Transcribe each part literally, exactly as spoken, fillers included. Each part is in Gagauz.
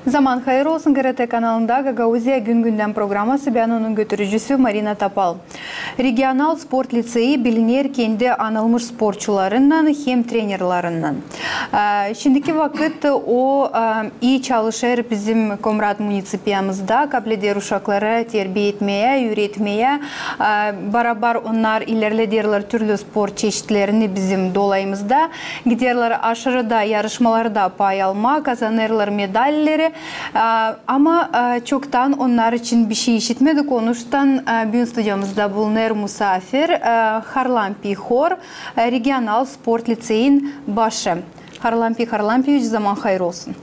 Zaman hayır olsun. GRT kanalında Gagauziya gün-gündän programası, bän onun götürücüsü Marina Topal. Regional sport liţeyi biliner kendi anılmış sportçularınnan hem trenerlerinnän. E, şindiki vakıt o, e, ii çalışêr bizim Komrat municipiyamızda, kableder uşakları terbiya etmää, üüretmää. E, barabar onnar ilerlederlär türlü sport çeşitlerini bizim dolayımızda. Giderlär aşırıda yarışmalarda pay almaa, kazanêrlar medalleri. E, ama, e, çoktan onnar için bişey işitmedik, onuştan, e, büün studiyamızda bulunêr musaafir, e, Harlampii Hor, e, regional sport liţeyin başı. Harlampii Harlampieviç, zaman hayır olsun.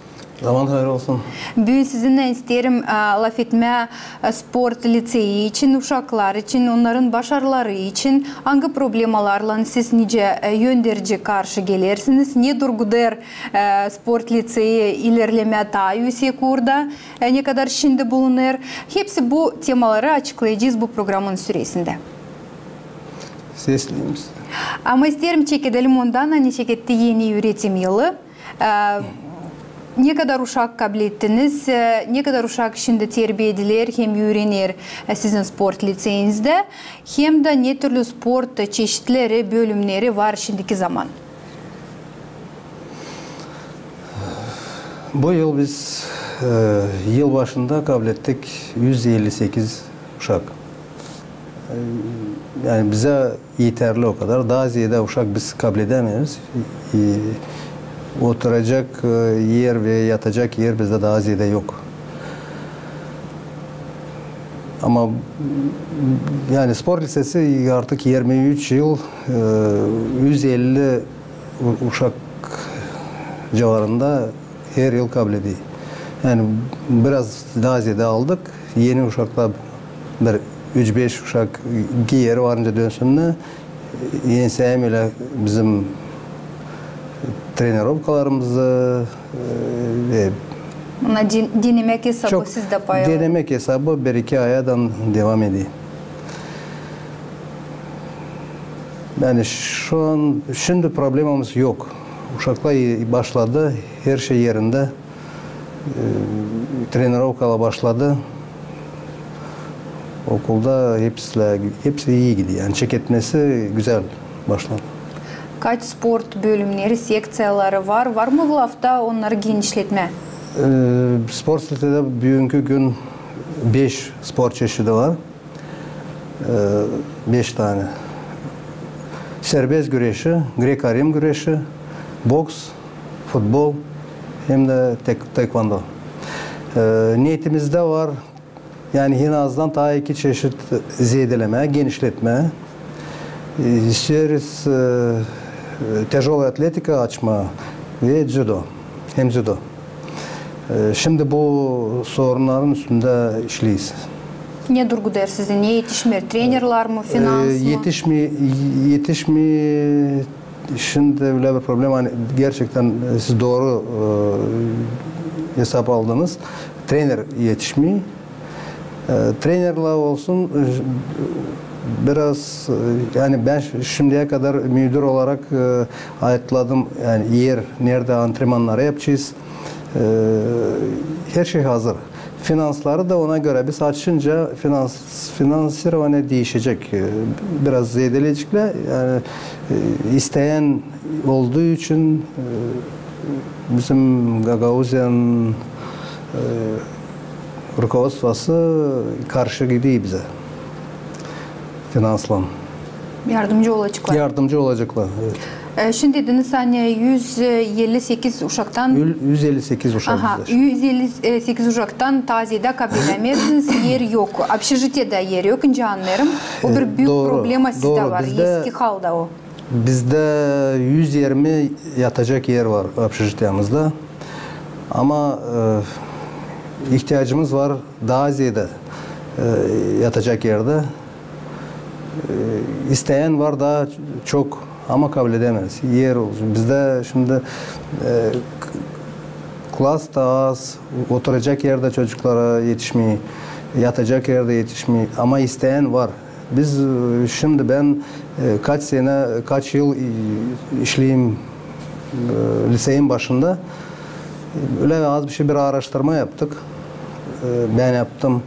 Zaman hayır olsun. Büün sizinnän isteerim, e, lafetmää, e, sport liţeyi için, uşaklar için, onnarın başarıları için, angı problemalarlan siz nicä, e, önderci karşı gelersiniz, ne durgudêr, e, sport liţeyi ilerlemää taa üüsek uurda, e, ne kadar şindi bulunêr. Hepsi bu temaları açıklayacez bu programın süresindä. Sesleyim sizi. Ama isteerim çekedelim ondan, ani çeketti eni üüretim yılı. E, ne kadar uşak kablettiniz, e, ne kadar uşak şindi terbiya ediler hem üürener, e, sizin sport liţeyinizdä, hem dä ne türlü sport çeşitleri, bölümneri var şindiki zaman? Bu yıl biz, e, yıl başında kablettik üz elli sekiz uşak. E, yani bizä eterli o kadar. Taa zeedä uşak biz kabledämeeriz. E, oturacak, e, er ve yatacak er bizdä taa zeedä yok. Ama, yani, sport liţesi artık irmi üç yıl, e, üz elli u-, uşak civarında her yıl kableder. Yani biraz taa zeedä aldık. Eni uşaklar bir üç-beş uşak geeri varınca dönsünnär. Enseyim ölä bizim trenirovkalarımızı, e, ve ona din-, denemäk esabı çok sizdä pay alêr. Denemäk esabı bir-iki ayadan devam eder. Yani şu an, şindi problemamız yok. Uşaklar başladı, her şey erindä. E, trenirovkalar başladı. Okulda hepsi, hepsi ii gider. Yani çeketmesi gözäl başladı. Kaç sport bölümneri, sekţiyaları var? Var mı lafta onnarı genişletmää? E, sport sekţiyada büünkü gün beş sport çeşidi var. E, beş tanä. Serbest güreşi, greko-rim güreşi, boks, futbol hem dä tek-, taekvondo. E, niyetimizdä var, yani en azdan taa iki çeşit zeedelemää, genişletmää. E, isteeriz, e, тяжёлая атлетика açmaa ve дзüdo, hem dzüdo. E, şindi bu sorunnarın üstündä işleeriz. Ne durgudêr sizi, ne etişmeer? Trenerlär mi, finans mı? E, etişmeer, etişmeer, şindi ölä bir problema, ani gerçektän, e, siz dooru, e, esap aldınız. Trener etişmeer. E, trenerlär olsun, e, biraz, e, yani bän ş-, şindiyä kadar müdür olarak, e, ayıtladım, yani er, neredä antrenmannarı yapacez. E, her şey hazır. Finansları da ona görä. Biz açınca finans-, finansirovaniyä diişecek. E, biraz zeedeleyeceklär. Yani, e, isteyän olduu için, e, bizim Gagauziyanın, e, rukovodstvosu karşı gidiy bizä finanslan. Yardımcı olaceklar. Yardımcı olaceklar, evet. E, şindi dediniz, ani üz elli sekiz uşaktan... Ül-, üz elli sekiz uşak bizä şindi. Üz elli sekiz uşaktan taa zeedä kabledämezdiniz, er yok. Общежитиедä er yok, nicä annêêrım. O bir büük problema sizdä var, eski halda o. Bizdä üz irmi yatacak er var общежитиямızda. Ama, e, ihtiyacımız var taa zeedä, e, yatacak erdä. E, isteyän var taa çok, ama kabledämeeriz. Er, bizdä şindi, e, k-, klas da az, oturacak er dä çocuklara etişmeer, yatacak er dä etişmeer, ama isteyän var. Biz, e, şindi bän, e, kaç senä, kaç yıl, e, işleyim, e, liţeyin başında. Ölä az bir şey, bir aaraştırma yaptık. E, bän yaptım.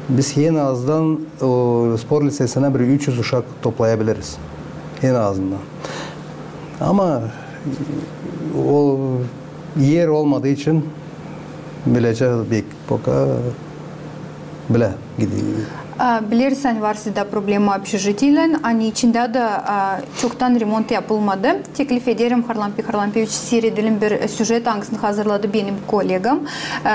Biz en azdan o spor lisesinä bir üç üz uşak toplayabiliriz. En azından. Ama o er olmadıı için bilecä pek poka bilä gidiyor. A, bileriz, ani var sizdä problema opşejitilän, ani içindä dä, a, çoktan remont yapılmadı. Teklif ederim, Harlampi Harlampiyeviç, siiredelim bir, e, süjet, angısını hazırladı benim kollegam. E,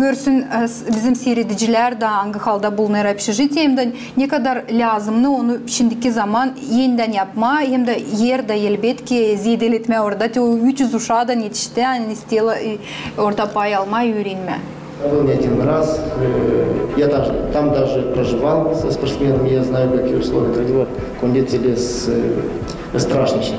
görsün, e, s-, bizim siiredicilär dä, angı halda bulunêr opşejitiye, hem dä ne kadar lääzımnı onu şindiki zaman enidän yapmaa, hem dä er dä, elbetki, zeedeletmää orada, te o üç üz uşaa da etişti, ani isteerlär, e, orada pay almaa, üürenmää. Я был не один раз, э, я даже, там даже проживал со спортсменами, я знаю, какие условия труда, кондиция без, э, страшнейшая.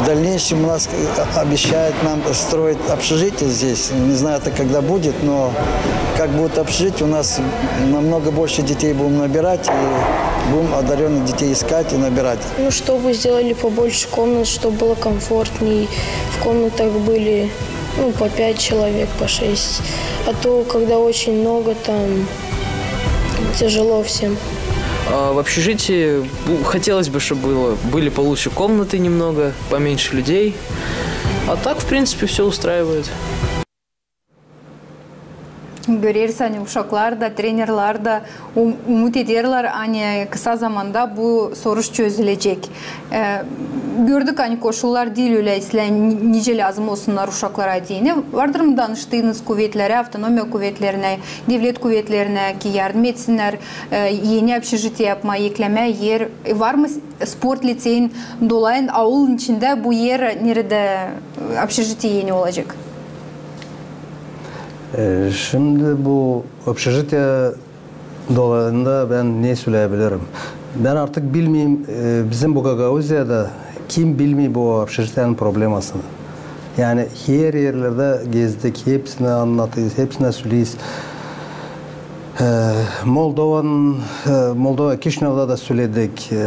В дальнейшем у нас, э, обещают нам строить общежитие здесь. Не знаю, это когда будет, но как будет общежитие, у нас намного больше детей будем набирать, и будем одарённых детей искать и набирать. Ну, чтобы сделали побольше комнат, чтобы было комфортней, в комнатах были, ну, по пять человек, по шесть. А то, когда очень много, там тяжело всем. А в общежитии, ну, хотелось бы, чтобы было, были получше комнаты немного, поменьше людей. А так, в принпринципе, всё устраивает. Göreriz, ani uşaklar da, trenerlär dä um-, umut ederlär, ani kısa zamanda bu soruş çözülecek. E, gördük, ani koşullar diil ölä islää, ni-, nicä lääzım olsunnar uşaklara deyni. Vardır mı danıştıınız kuvetlerä, avtonomiya kuvetlerinä, devlet kuvetlerinä, ki yardım etsinnär, e, eni opşejitiye yapmaa, eklemää er? E, var mı s-, sport liseyin dolayın aulun içindä bu er, neredä, e, opşejitiye eni olacek? E, şindi bu opşejitiye dolayında bän ne söläyebilirim? Bän artık bilmeerim, e, bizim bu Gagauziyada kim bilmeer bu opşejitiyenin problemasını. Yani her erlerdä gezdik, hepsinä annadêrız, hepsinä söleyeriz. E, Moldovanın, e, Moldova, Kişinövda da söledik. E, e,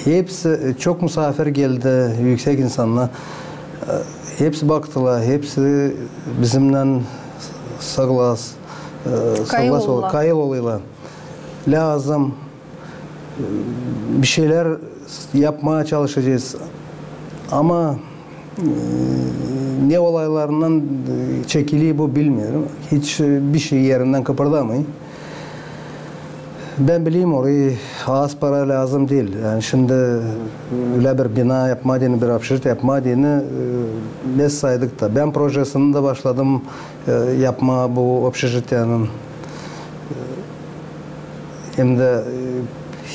hepsi, e, çok musaafir geldi, üüsek insannar. E, hepsi baktılar, hepsi bizimnän saglas, e, saglas ol-, kayıl olêrlar. Lääzım, e, bir şeylär yapmaa çalışacez. Ama, e, ne olaylarından, e, çekili bu, bilmeerim. Hiç, e, bir şey erindän kıpırdamêêr. Bän bilerim, orayı az para lääzım diil. Yani şindi ölä bir bina yapmaa deyni, bir opşejitiye yapmaa deyni, e, bes saydık da. Bän projesini dä başladım, e, yapmaa bu opşejitiyenin. E, hem dä, e,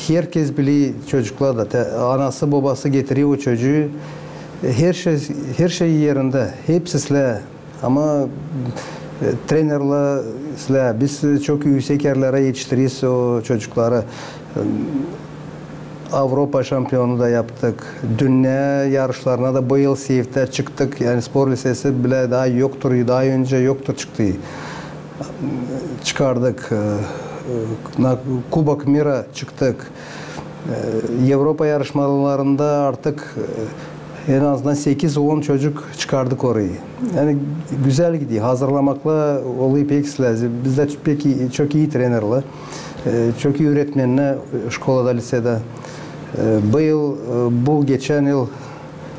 herkez biler, çocuklar da, te-, anası, bobası getirer o çocuu. E, her şey, her şey erindä, hepsi islää. Ama, e, trenerlär islää, biz çok üüsek erlerä etiştireriz o çocukları. E, Avropa şampiyonu da yaptık. Dünnä yarışlarına da bu yıl Siirttä çıktık. Yani spor lisesi bilä daha yoktur, daha öncä yoktur çıktıı. Çıkardık. E, e, na Kubok mira çıktık. E, Evropa yarışmalarında artık, e, en azından sekiz-on çocuk çıkardık orayı. Yani gözäl gidiyor. Hazırlamaklar olêr pek islää. Bizdä pek ii, çok ii trenerlär, e, çok ii üüretmennär, e, şkolada, lisedä. E, bu yıl, e, bu geçän yıl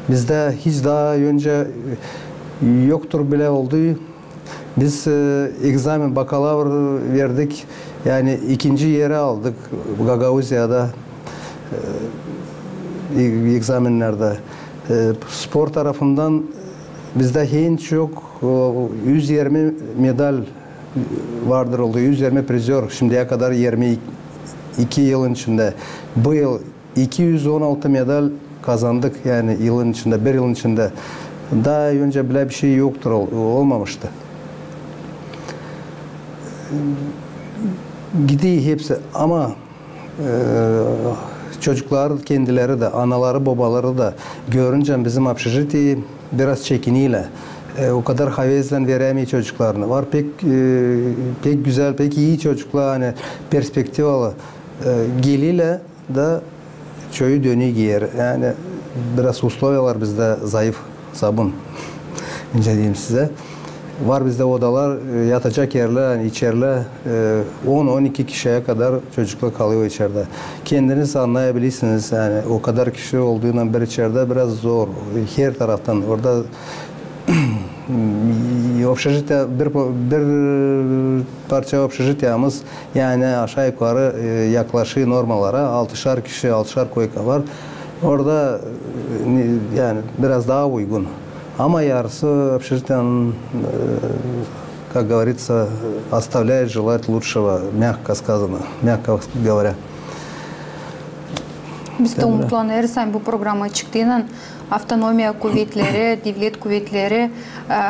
bizdä hiç daha öncä, e, yoktur bilä oldu. Biz, e, ekzamen, bakalavr verdik, yani ikinci eri aldık Gagauziyada, e, e, ekzamennerdä. E, spor tarafından bizdä en çok, o, üz irmi medal vardır oldu, üz irmi prizör, şimdiyä kadar irmi iki yılın içindä. Bu yıl iki üz on altı medal kazandık, yani yılın içindä, bir yılın içindä. Taa öncä bölä bir şey yoktur, ol-, olmamıştı. Gidiy hepsi, ama, e, çocuklar kendileri dä, anaları, bobaları da görüncä bizim общежитии biraz çekiniylär. E, o kadar havezlän verämeer çocuklarını. Var pek, e, pek gözäl, pek ii çocuklar, ani perspektivalı, e, geliylär da çoyu dönüy geeri. Yani biraz usloviyalar bizdä zayıf, sabun. Nicä deyim sizä. Var bizdä odalar, e, yatacak erlär, ani içerlär, e, on, on iki kişiyä kadar çocuklar kalêr içerdä. Kendiniz annayabilirsiniz, yani o kadar kişi olduğuylan bir içerdä biraz zor. Her taraftan orada общежитие, bir, bir parça общежитиемиз, yani aşağı yukarı, e, yaklaşêr normalara, altışar kişi, altışar koyka var. Orada, e, ne, yani biraz taa uygun. Ama yarısı общежитиенın, e, как говорится, оставляет желать лучшего, мягко сказано, мягко говоря. Biz dä umutlanêrız, ani bu programa çıktıynan avtonomiya kuvetleri, devlet kuvetleri, e,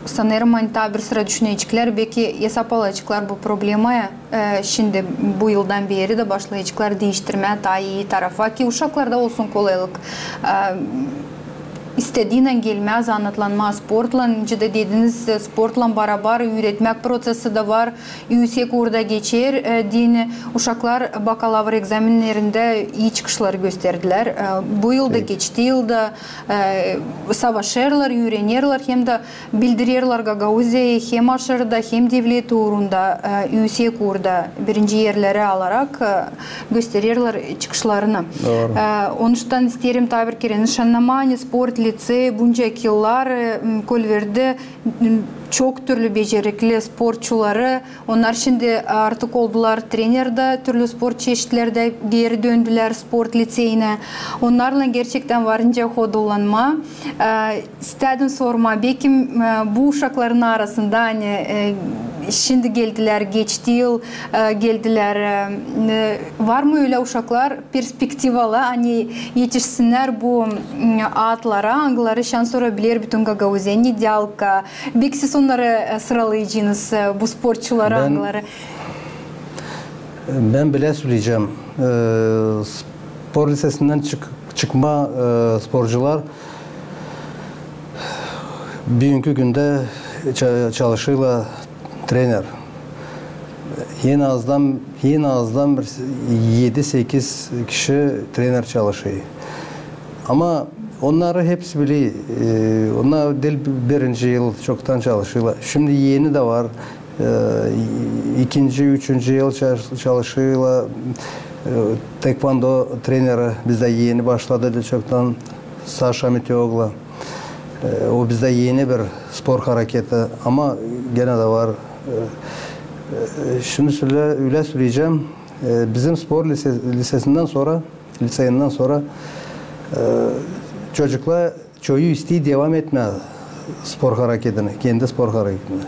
sanêrım, ani taa bir sıra düşüneceklär, beki esap alaceklar bu problemayı. E, şindi bu yıldan beeri dä başlayaceklar diiştirmää taa ii tarafa, ki uşaklarda olsun kolaylık. E, istediynän gelmää, zanaatlanmaa sportlan, nicä dä dediniz, e, sportlan barabar üüretmäk prosesi dä var, üüsek uurda geçer, e, deyni uşaklar bakalavr egzamennerindä ii çıkışları gösterdilär. E, bu yıl da, geçti yıl da, e, savaşêrlar, üürenerlär, hem dä bildirerlär Gagauziyayı hem aşırıda, hem devlet uurunda, e, üüsek uurda birinci erleri alarak, e, göstererlär çıkışlarını. Dooru. E, onuştan isteerim taa bir kerä nışannamaa, ani sport liţeyi buncak yıllar, e, m, kölverdi, m, çok türlü becerikli sportçuları, Onnar şindi artık oldular trener dä, türlü sport çeşitlerdä geeri döndülär sport liţeyinä. Onnarlan gerçektän var nicä hodullanmaa. E, istädim sormaa, beki, e, bu uşakların arasında, ani, e, şindi geldilär, geçti yıl, e, geldilär, e, e, var mı ölä uşaklar, perspektivalı, ani etişsinnär bu, m, atlara, angıları şan sora biler bütün Gagauziya, Nedälka. Beki siz onnarı, e, sıralayacınız, e, bu sportçuları, angıları? Bän bilä söleyecäm. E, spor liţesindän çık-, çıkma, e, sportçular büünkü gündä ça-, çalışêrlar trener. En azdan, en azdan bir edi-sekiz kişi trener çalışêr. Ama onnarı hepsi biler, e, onnar diil birinci yıl çoktan çalışêrlar. Şindi eni dä var, e, ikinci, üçüncü yıl ça-, çalışêrlar. E, taekwondo treneri bizdä eni başladı diil çoktan, Saşa Meteoglu. E, o bizdä eni bir spor hareketi, ama genä dä var. E, e, şindi sölä-, ölä söleyecäm, e, bizim spor liţe-, liţesindän sora, liţeyinnän sora, e, çocuklar çoyu isteer devam etmää spor hareketini, kendi spor hareketini.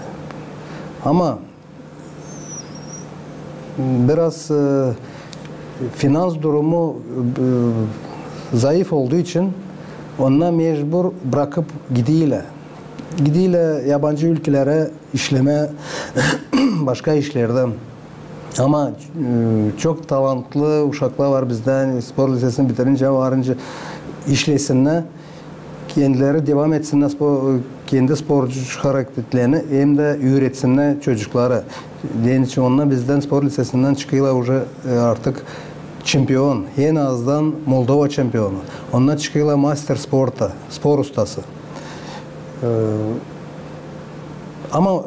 Ama biraz, e, finans durumu, e, zayıf olduu için onnar mecbur brakıp giderlär. Giderlär yabancı ülkelerä işlemää, başka işlerdä. Ama, e, çok talantlı uşaklar var bizdä, spor liţesini bitirincä, varınca işlesinnär. Kendileri devam etsinnär spo-, kendi sporcu hareketlerini hem dä üüretsinnär çocukları. Deyni için onnar bizdän spor liţesindän çıkêrlar uje, e, artık çempion, en azdan Moldova çempionu. Onnar çıkêrlar master sporta, spor ustası. E, ama, e,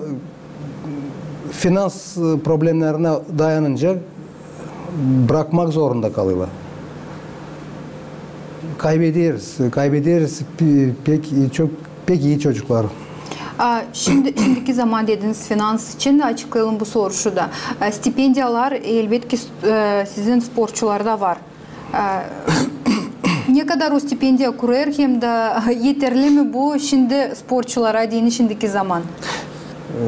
finans, e, problemnerinä dayanınca brakmak zorunda kalêrlar. Kaybederiz, kaybederiz pe-, pek, çok, pek ii çocuklar. A, şindi, şindiki zaman dediniz finans için, açıklayalım bu soruşu da. E, stipendiyalar, elbetki, s-, e, sizin sportçularda var. E, ne kadar o stipendiya kurêr, hem dä eterli mi bu şindi sportçulara deyni şindiki zaman? E,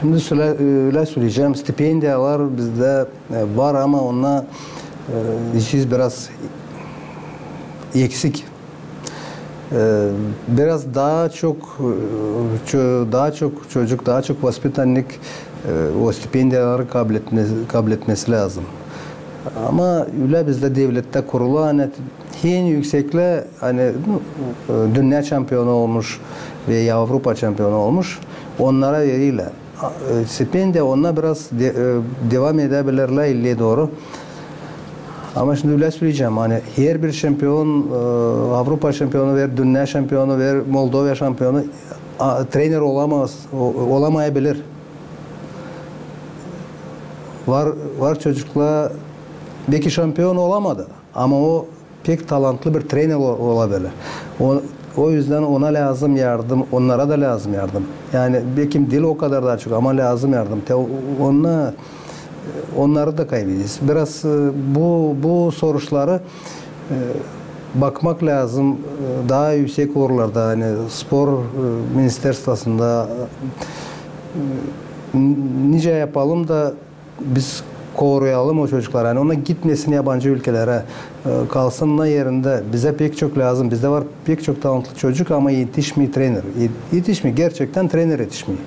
şindi sölä-, ölä söleyecäm, stipendiyalar bizdä, e, var, ama onnar, e, işiz biraz eksik. E, biraz taa çok, e, ço-, taa çok çocuk, taa çok vaspitannik, e, o stipendiyaları kabletme-, kabletmesi lääzım. Ama ölä bizdä devlettä kurulu, ani en üüsekleri, ani, e, dünnä çempionu olmuş veya Avropa çempionu olmuş, onnara verilär. A, e, stipendiya, onnar biraz de-, e, devam edäbilirlär ileriye dooru. Ama şindi ölä söleyecäm, ani herbir çempion, e, Avropa çempionu veya dünnä çempionu veya Moldova çempionu, a, trener olamaz, o-, olamayabilir. Var, var çocuklar, beki çempion olamadı, ama o pek talantlı bir trener o-, olabilir. O, o üzdän ona lääzım yardım, onnara da lääzım yardım. Yani, bekim diil o kadar taa çok, ama lääzım yardım. Te o-, onna-, onnarı da kaybederiz. Biraz, e, bu, bu soruşları, e, bakmak lääzım, e, taa üüsek uurlarda, ani spor, e, ministerstvosunda, e, n-, nicä yapalım da biz koruyalım o çocukları. Ani onnar gitmesin yabancı ülkelerä, e, kalsın da erindä. Bizä pek çok lääzım. Bizdä var pek çok talantlı çocuk, ama etişmeer trener. E-, etişmeer. Gerçektän trener etişmeer.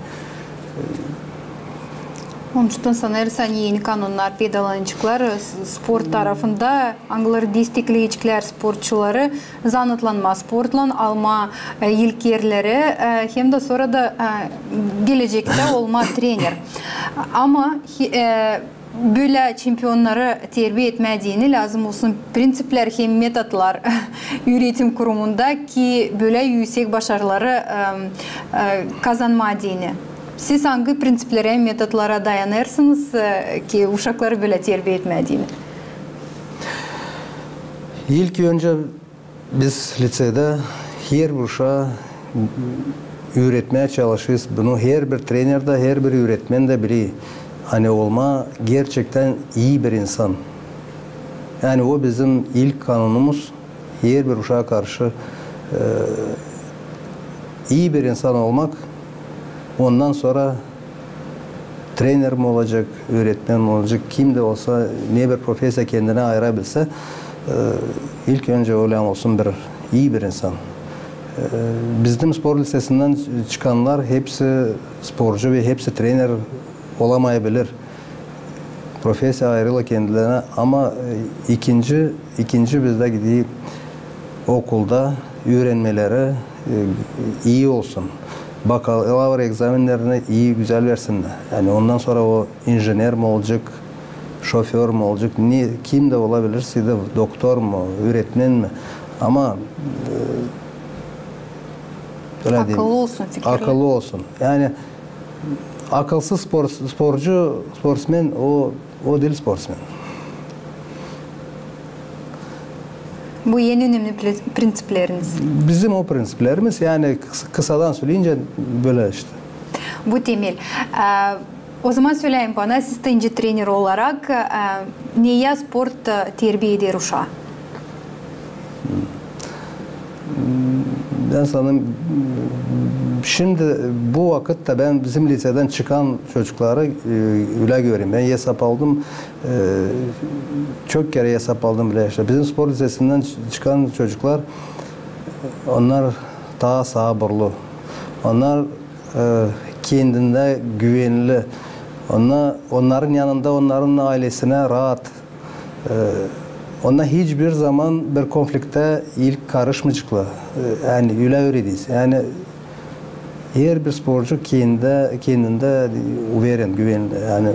Onuştan sanêrsam, eni kanonnar peydalanaceklar, e, s-, sport tarafında, angıları destekleyeceklär sportçuları, zanaatlanma sportlan, alma, e, ilk erleri, e, hem dä sora da, e, gelecektä olma trener. Ama hi-, e, bölä çempionnarı terbiä etmää deyni lääzım olsun prinţiplär hem metotlar üüretim kurumunda, ki bölä üüsek başarıları, e, e, kazanmaa deyni. Siz angı prinţiplerä, metotlara dayanêrsınız, e, ki uşakları bölä terbiä etmää deyni? İlk öncä biz liţeydä herbir uşaa üüretmää çalışêrız. Bunu herbir trener dä, herbir üüretmen dä biler. Ani olmaa gerçektän ii bir insan. Yani o bizim ilk kanonumuz, herbir uşaa karşı, e, ii bir insan olmak, ondan sora trener mi olacek, üüretmen mi olacek, kim dä olsa, ne bir profesiya kendinä ayırabilsä, e, ilk öncä o lääzım olsun bir ii bir insan. E, bizim spor liţesindän çıkannar hepsi sporcu ve hepsi trener olamayabilir. Profesiya ayırêrlar kendilerinä, ama, e, ikinci, ikinci bizdä gider okulda üürenmeleri, e, ii olsun. Bakalavr egzamennerini ii, gözäl versinnär. Yani ondan sora o injener mi olacek, şoför mü olacek, ne, kim dä olabilir, sizä doktor mu, üüretmen mi? Ama, e, ölä deyim, akıllı olsun fikirli. Akıllı olsun. Yani akılsız spor-, sporcu, sportsmen, o, o diil sportsmen. Bu en önemli pri-, prinţipleriniz. Bizim o prinţiplerimiz, yani kıs-, kısadan söleyince bölä işte. Bu temel. E, o zaman söläyin bana, siz trener olarak, e, neyä sport, e, terbiä eder uşaa? Bän sanêrım, şindi bu vakıtta bän bizim liţeydän çıkan çocukları, e, ölä görerim. Bän esap aldım, e, çok kerä esap aldım bilä işte. Bizim spor liţesindän çı-, çıkan çocuklar, onnar taa sabırlı. Onnar, e, kendindä güvenli. Onnar, onnarın yanında, onnarın ailesinä raat. E, onnar hiçbir zaman bir konfliktä ilk karışmayaceklar. E, yani ölä üürederiz. Yani herbir sporcu kendindä, kendindä uveren, güvenli. Yani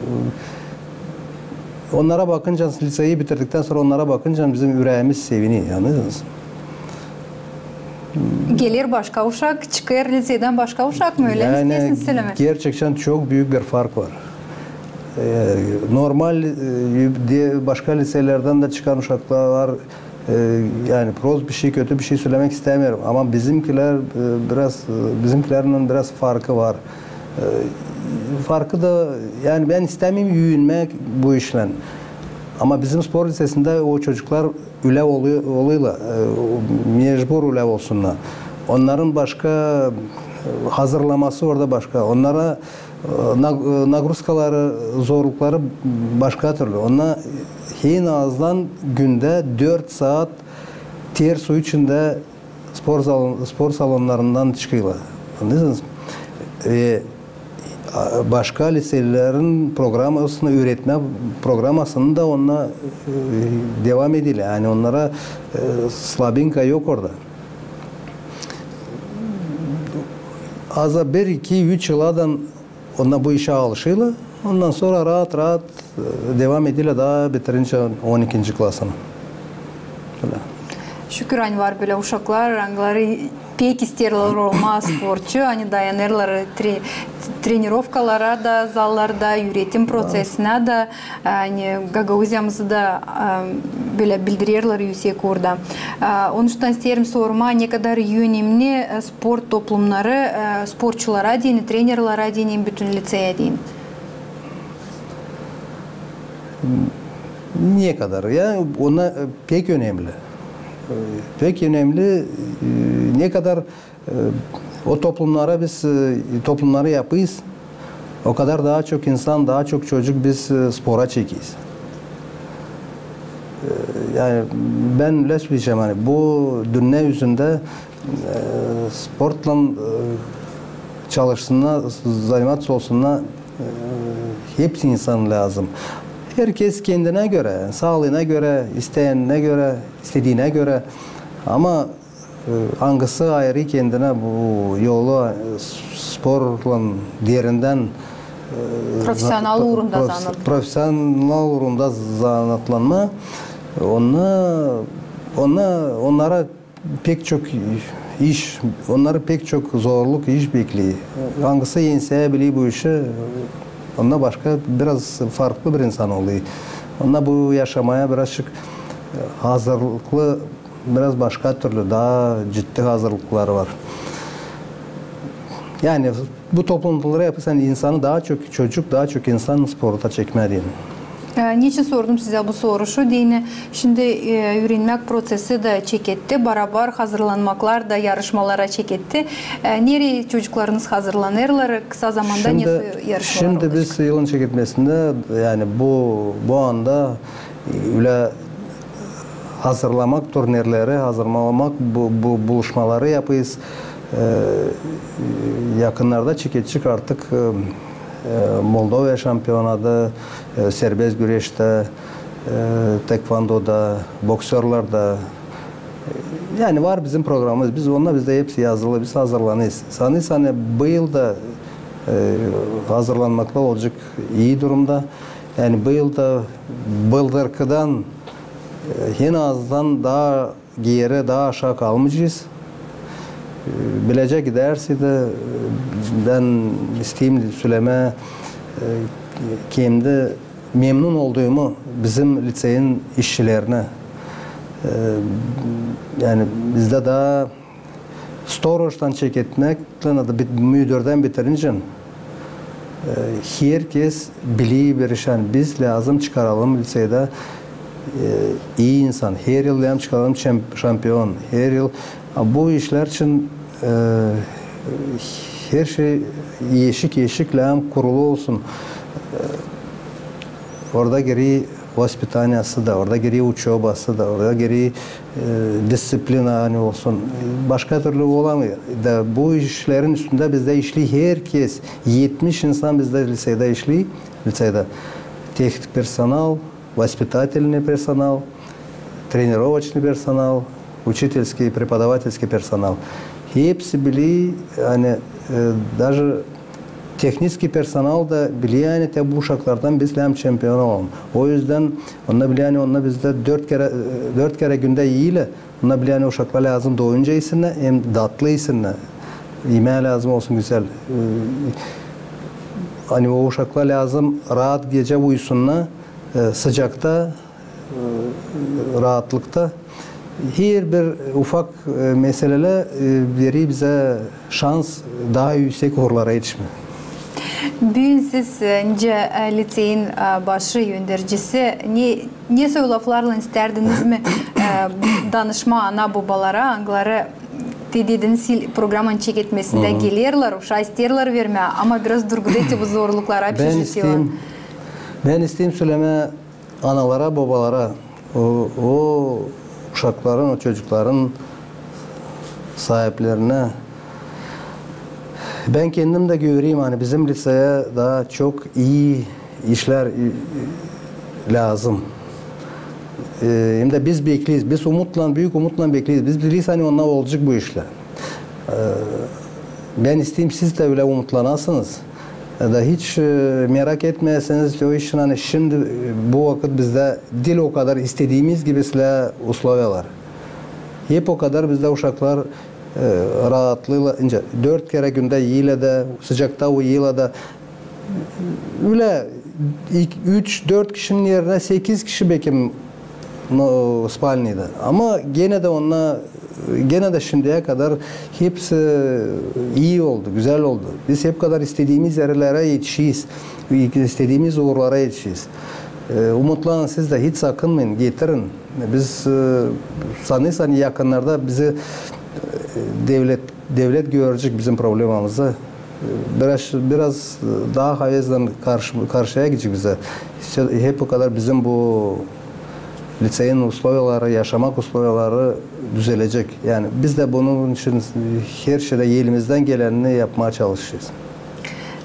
onnara bakınca, liţeyi bitirdiktän sora onnara bakınca bizim üreemiz seviner, annadıınız mı? Geler başka uşak, çıkêr liţeydän başka uşak mı, ölä mi isteersiniz sölemää? Gerçektän çok büük bir fark var. E, normal, e, de, başka liţelerdän dä çıkan uşaklar var. E, yani prost bir şey, kötü bir şey sölemäk istämeerim. Ama bizimkilär, e, biraz, e, bizimkilärlän biraz farkı var. E, farkı da, yani bän istämeerim üüünmäk bu işlän. Ama bizim spor liţesindä o çocuklar ölä oluyor, oluyorlar, e, mecbur ölä olsunnar. Onnarın başka, e, hazırlaması orada başka. Onnara, e, nag-, e, nagruzkaları, zorlukları başka türlü. Onnar en azdan gündä dört saat ter su içindä spor salon-, spor salonnarından çıkêrlar. Annêêrsınız? Ve, a, başka liseelerin programasını, üüretmä programasını da onnar, e, devam ederlär. Yani onnara, e, slabinka yok orada. Az da bir, iki, üç yıladan onnar bu işä alışêrlar. Ondan sora raat-raat, e, devam ederlär taa bitirincä on ikinci klasını. Bölä. Şükür, ani var bölä uşaklar, angıları pek isteerlär olmaa sportçu, ani dayanêrlar tre-, trenirovkalara da zallarda, üüretim prosesinä dä, ani Gagauziyamızı da, e, bölä bildirerlär üüsek uurda. E, onuştan isteerim sormaa, ne kadar önemli, e, sport toplumnarı, e, sportçulara deyni, trenerlere deyni, bütün liţeya deyni. Ne kadar? Ya, ona, e, pek önemli. E, pek önemli, e, ne kadar, e, o toplumnara biz, e, toplumnarı yapêrız, o kadar taa çok insan, taa çok çocuk biz, e, spora çekeriz. E, yani bän ölä söleyecäm, ani bu dünnä üzündä, e, sportlan, e, çalışsınnar, zanaatsı olsunnar, e, hepsi insan lääzım. Herkez kendinä görä, saalıına görä, isteyenä görä, istediinä görä. Ama, e, angısı ayırêr kendinä bu yolu, e, sporlan derindän, e, profesional za-, uurunda prof-, zanaat-, profesional uurunda zanaatlanma, onnara, onnara, onnara pek çok iş, onnarı pek çok zorluk, iş bekleer. Angısı ensä biler bu işi, onda başka, biraz farklı bir insan olêr. Onda bu yaşamaya birazcık, e, hazırlıklı, biraz başka türlü, taa ciddi hazırlıkları var. Yani bu toplantıları yapêrsın, insanı taa çok, çocuk, taa çok insan sporta çekmää deyni. E, neçin sordum sizä bu soruşu deyni? Şindi, e, üürenmäk prosesi dä çeketti, barabar hazırlanmaklar da yarışmalara çeketti. E, nereyi çocuklarınız hazırlanêrlar, kısa zamanda ne soy yarışmalar olacek? Şindi biz yılın çeketmesindä, yani bu, bu anda, e, ölä hazırlamak turnirleri, hazırlamak bu, bu buluşmaları yapêrız. E, yakınnarda çeketecek artık, e, e, Moldova şampionatı, e, serbest güreştä, e, taekwondoda, boksörlerdä. Yani var bizim programımız, biz onnara, bizdä hepsi yazılı, biz hazırlanêrız. Sanêrsın, ani bu yıl da, e, hazırlanmaklar olacek ii durumda. Yani bu yıl da bıldırkıdan, e, en azdan taa geeri, taa aşaa kalmayacez. E, bilecä gidärsä dä, e, bän isteerim sölemää, e, kendi memnun olduumu bizim liţeyin işçilerinä. E, yani bizdä taa storiçtan çeketmäk, bit-, müdürdän bitirincä, e, herkez biler bir iş, ani biz lääzım çıkaralım liţeyda, e, ii insan. Her yıl lääzım çıkaralım çem-, şampion. Her yıl, a, bu işlär için, e, her şey eşik-eşik lääzım kurulu olsun. E, orada girer vaspitaniyası da, orada girer uçobası da, orada girer, e, disţiplina, ani olsun. Başka türlü olamêêr. Da bu işlerin üstündä bizdä işleer herkez. Etmiş insan bizdä liţeyda işleer, liţeyda. Tehnik personal, vaspitatelnıy personal, trenirovoçnıy personal, uçitelskiy, prepodavatelskiy personal. Hepsi biler, ani, e, daje tehniçkiy personal da biler, ani te bu uşaklardan biz lääzım çempion olalım. O üzdän onnar biler, ani onnar bizdä dört kerä, e, dört kerä gündä iilär. Onnar biler, ani uşaklar lääzım doyunca isinnär, hem datlı isinnär. İmää lääzım olsun gözäl. E, ani o uşaklar lääzım raat gecä uyusunnar, e, sıcakta, e, raatlıkta. Herbir ufak, e, meselelär, e, verer bizä şans taa üüsek uurlara etişmää. Büün siz, e, nicä, e, liţeyin, e, başı, öndercisi, ne, ne soy laflarlan istärdiniz mi, e, danışmaa ana-bobalara, angıları, te dediniz, programanın çeketmesindä gelerlär, uşaa isteerlär vermää, ama biraz durgudêr te bu zorluklara. Bän isteerim, bän isteerim sölemää analara, bobalara, o, o uşakların, o çocukların saabiplerinä. Bän kendim dä göreyim, ani bizim liţeya taa çok ii işlär, e, lääzım. E, hem dä biz bekleeriz, biz umutlan, büük umutlan bekleeriz. Biz bileriz, ani onnar olacek bu işlär. E, bän isteerim, siz dä ölä umutlanasınız. Da hiç, e, merak etmeyäsiniz o işin, ani şindi, e, bu vakıt bizdä diil o kadar istediimiz gibi islää usloviyalar. Hep o kadar bizdä uşaklar, e, raatlêêrlar, nicä dört kerä gündä yiilär dä, sıcakta uyuyêrlar da. Ölä ik-, üç, dört kişinin erinä sekiz kişi bekim, no, spalniyada. Ama genä dä onnar, genä dä şindiyä kadar hepsi ii oldu, gözäl oldu. Biz hep kadar istediimiz erlerä etişeriz, istediimiz uurlara etişeriz. E, umutlanın siz dä, hiç sakınmayın, getirin. Biz, e, sanêrız, ani yakınnarda bizi, e, devlet, devlet görecek bizim problemamızı. E, biraz, biraz taa havezlän karşı-, karşıya gidecek bizä. Hep o kadar bizim bu liţeyin usloviyaları, yaşamak usloviyaları düzelecek. Yani biz dä bunun için her şeydä elimizdän gelenini yapmaa çalışêrız.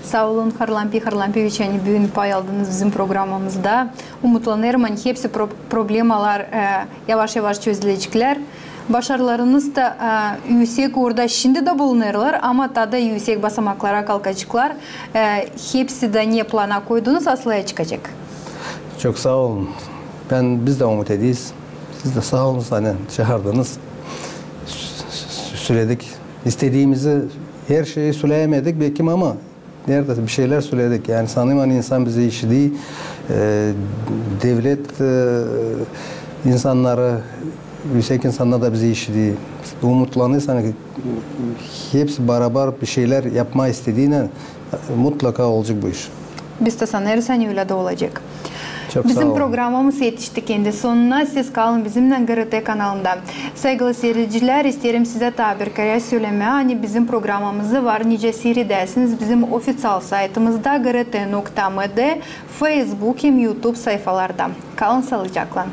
Saa olun, Harlampiy Harlampiyeviç, ani büün pay aldınız bizim programamızda. Umutlanêrım, ani hepsi pro-, problemalar, e, yavaş-yavaş çözüleceklär. Başarılarınız da, e, üüsek uurda şindi dä bulunêrlar, ama taa da üüsek basamaklara kalkaceklar. E, hepsi dä ne plana koydunuz, asılaya çıkacek. Çok saa olun. Bän, biz dä umut ederiz. Siz dä saa olun, ani çaardınız. S-, s-, söledik. İstediimizi, her şeyi söleyämedik bekim, ama neredä bir şeylär söledik. Yani sanêrım, ani insan bizi işider, e, devlet, e, insannarı, üüsek insannar da bizi işider. Umutlanêrız, ani hepsi barabar bir şeylär yapmaa istediinän, mutlaka olacek bu iş. Biz dä sanêrız, ani ölä dä olacek. Çok saa olun. Bizim programamız etişti kendi sonuna. Siz kalın bizimnän GRT kanalında. Saygılı siiredicilär, isteerim sizä taa bir kerä sölemää, ani bizim programamızı var nicä siiredäsiniz bizim ofiţial saytımızda, GRT nokta MD, Facebook hem YouTube sayfalarda. Kalın saalıcaklan.